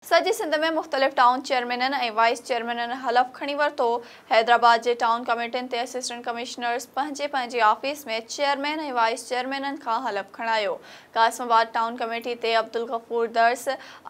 سڄي سنڌ ۾ مختلف town چيئرمينن ۽ vice چيئرمينن حلف کڻي ورتو. حيدرآباد جي ٽائون ڪميٽين تي اسسٽنٽ ڪمشنرز پنهنجي پنهنجي آفيس ۾ چيئرمين ۽ وائيس چيئرمينن کان حلف کڻايو. قاسم آباد ٽائون ڪميٽي تي عبدالغفور درس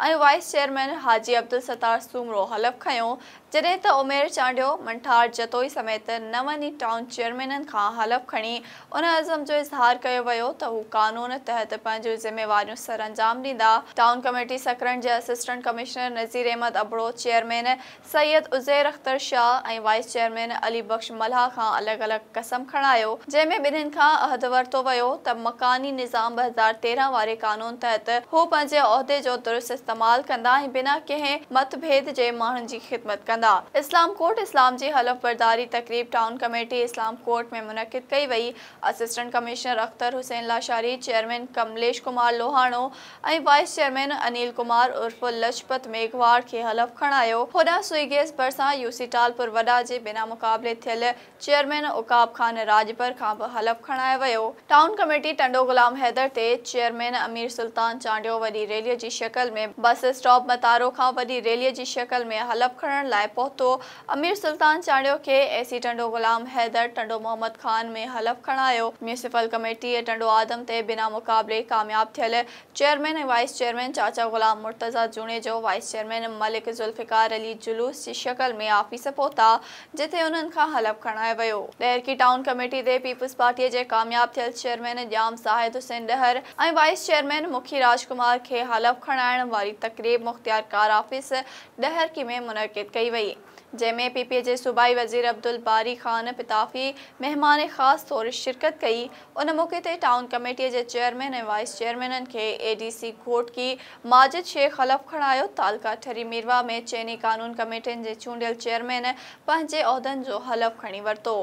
۽ وائيس چيئرمين حاجي عبدالستار سومرو حلف کنيو، جڏهن ته عمير چانڊيو، منٺار جتوئي سميت نون ئي ٽائون چيئرمينن کان حلف کڻي ان عزم جو اظهار ڪيو ويو ته هو قانون تحت پنهنجون ذميواريون سرانجام ڏيندا. ٽائون ڪميٽي سڪرنڊ جي assistant commissioner Nazir Ahmed Abro, chairman Syed Uzair Akhtar Shah ۽ vice chairman Ali Bakhsh Mallah کان الڳ الڳ قسم کڻايو، جنهن ۾ ٻنهين کان عهد ورتو ويو ته مڪاني نظام 2013 واري قانون تحت هو پنهنجي عهدي جو درست استعمال ڪندا ۽ بنا ڪنهن مت ڀيد جي ماڻهن جي خدمت ڪندا. اسلام ڪوٽ اسلام جي حلف برداري تقريب ٽائون ڪميٽي اسلام ڪوٽ ۾ منعقد ڪئي وئي. Assistant commissioner Akhtar Hussain Lashari, chairman Kamlesh Kumar Lohano ۽ vice chairman Anil Kumar عرف لڇپت ميگهواڙ کي حلف کڻايو. هوڏانهن سوئي گيس ڀرسان يو سي ٽالپر وڏا جي بنا مقابلي ٿيل چيئرمين عقاب خان راڄپر کان به حلف کڻايو ويو. ٽائون ڪميٽي ٽنڊو غلام حيدر تي چيئرمين امير سلطان چانڊيو وڏي ريلي جي شڪل ۾ بس اسٽاپ متارو کان وڏي ريلي جي شڪل ۾ حلف کڻڻ لاء پهتو. امير سلطان چانڊيو کي اي سي ٽنڊو غلام حيدر ٽنڊو محمد خان ۾ حلف کڻايو. ميونسپل ڪميٽي ٽنڊو آدم تي بنا مقابلي ڪامياب ٿيل چيئرمين ۽ وائيس چيئرمين چاچا غلام مرتضيٰ جوڻيجو، وائيس چيئرمين ملڪ ذوالفقار علي جلوس جي شڪل ۾ آفيس پهتا، جتي انهن کان حلف کڻايو ويو. ڏهرڪي ٽائون ڪميٽي تي پيپلز پارٽي جي ڪامياب ٿيل chairman Jam Zahid Hussain Dahar ۽ vice chairman Mukhi Raj Kumar کي حلف کڻائڻ واري تقريب مختيارڪار آفيس ڏهرڪي ۾ منعقد ڪئي وئي، جنهن ۾ پي پي جي صوبائي وزير عبدالباري خان پتافي مهمان خاص طور شرڪت ڪئي. ان موقعي تي ٽائون ڪميٽي جي چيئرمين ۽ وائيس چيئرمينن کي اي ڊي سي گهوٽڪي ماجد شيخ حلف کڻايو. تعلقه ٺري ميرواهه ۾ چئني قانون ڪميٽين جي چونڊيل چيئرمين پنهنجي عهدن جو حلف کڻي ورتو.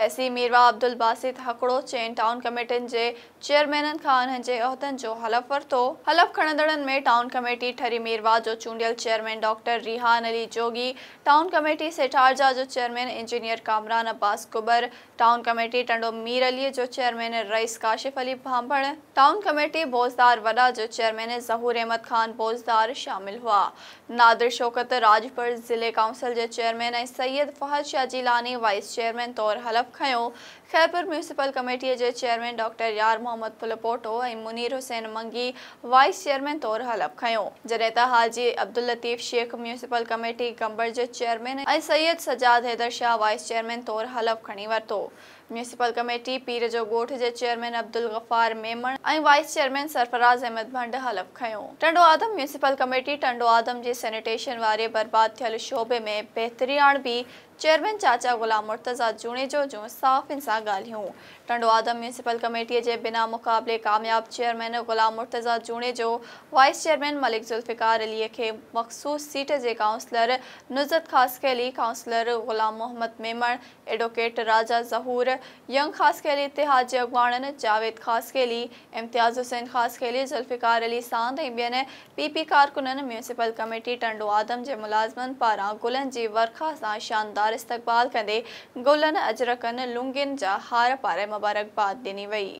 اي سي ميرواهه عبدالباسط هڪڙو چئن ٽائون ڪميٽين جي چيئرمينن کان انهن جي عهدن جو حلف ورتو. حلف کڻندڙن ۾ ٽائون ڪميٽي ٺري ميرواهه جو چونڊيل chairman doctor Rehan Ali Jogi, town committee Sitaraja جو chairman engineer Kamran Abbas Kubar, town committee Tando Mir Ali جو chairman Rais Kashif Ali Bhanbhro, town committee Bozdar Wada جو چيئرمين ظهور احمد خان بوزدار شامل هئا. نادر شوڪت راڄپر ضلعي ڪائونسل جي chairman ۽ Syed Fahad Shah Jilani vice chairman طور حلف کنيو. خيرپور ميونسپل ڪميٽي جي chairman doctor Yar Muhammad Phulpoto ۽ Munir Hussain Mangi vice chairman طور حلف کنيو. جڏهن ته حاجي عبداللطيف شيخ ميونسپل ڪميٽي گمبٽ جي chairman ۽ Syed Sajjad Haider Shah vice chairman طور حلف کڻي ورتو. ميونسپل ڪميٽي پير جو ڳوٺ جي chairman Abdul Ghaffar Memon ۽ vice chairman Sarfraz Ahmed Bhand حلف کنيو. ٽنڊو آدم ميونسپل ڪميٽي ٽنڊو آدم جي سينيٽيشن واري برباد ٿيل شعبي ۾ بهتري آڻبي، چيئرمين چاچا غلام مرتضيٰ جوڻيجو جون صحافين سان ڳالهيون. ٽنڊو آدم ميونسپل ڪميٽي جي بنا مقابلي ڪامياب chairman Ghulam Murtaza Junejo, vice chairman Malik Zulfiqar Ali کي مخصوص سيٽ جي councillor Nuzhat Khaskheli, councillor Ghulam Muhammad Memon, advocate Raja Zahoor, young Khaskheli اتحاد جي اڳواڻن جاويد خاصخيلي، امتياز حسين خاصخيلي، ذوالفقار علي ساند ۽ ٻين پي پي ڪارڪنن ميونسپل ڪميٽي ٽنڊو آدم جي ملازمن پاران گلن جي ورکا سان شاندار استقبال ڪندي گلن، اجرڪن، لونگين جا هار پارائي مبارڪباد ڏني وئي.